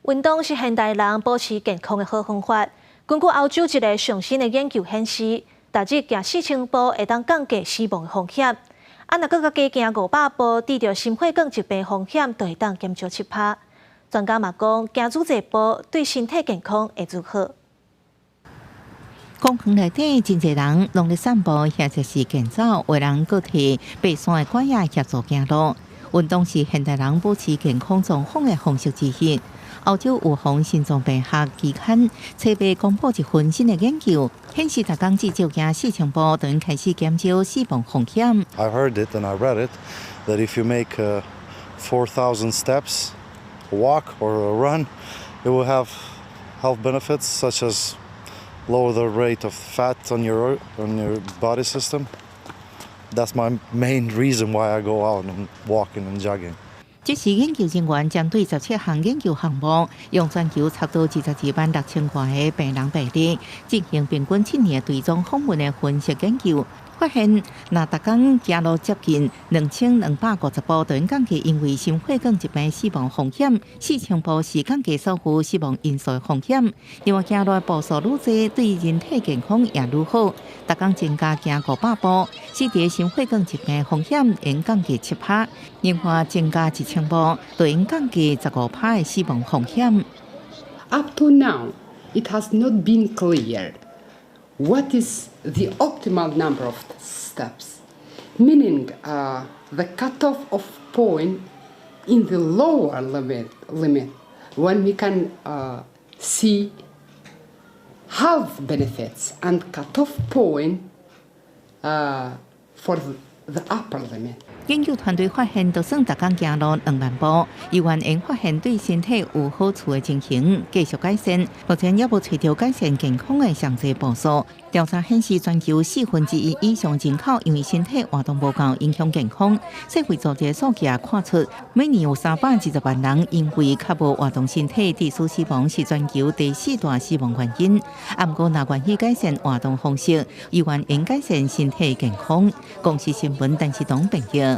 運動是現代人保持健康的好方法。根據歐洲一个上新的研究顯示，逐日行4000步會當降低死亡的風險。啊，若閣閣加行500步，得著心血管疾病風險就會當減少7%。專家嘛講，行愈濟步對身體健康會愈好。公園內底真濟人攏咧散步，或者是健走，有人閣提爬山的拐仔協助行路。運動是現代人保持健康狀況的方式之一。歐洲預防心臟病學期刊初八公布一份新的研究，顯示逐工至少行4000步，就能開始減少死亡風險。 I heard it and I read it that if you make 4,000 steps, a walk or a run, it will have health benefits such as lower the rate of fat on your body system. That's my main reason why I go out and walking and jogging. 這是研究人員針對17項研究項目，用全球差不多22萬6000外个病人病例進行平均7年追蹤訪問的分析研究，發現若逐工行路接近2250步，就能降低因為心血管疾病死亡風險；4000步是降低所有死亡因素的風險。另外，行路步數愈濟，對人體健康也愈好。逐工增加行500步，使得心血管疾病風險會降低7%。另外，增加1000步，就能降低15%的死亡風險。 Up to now, it has not been clear what is the optimal number of steps, meaning the cutoff of point in the lower limit when we can see health benefits and cutoff point for the upper limit. 研究團隊發現，就算逐工行路2萬步，依然會發現對身體有好處的情形繼續改善。目前猶無揣著改善健康的上濟步數。調查顯示，全球1/4以上人口因為身體活動無夠，影響健康。世衛組織數據也看出，每年有320萬人因為較無活動身體致使死亡，是全球第四大死亡原因。啊，毋過若願意改善活動方式，依然會改善身體健康。公視新聞，陳世東編譯。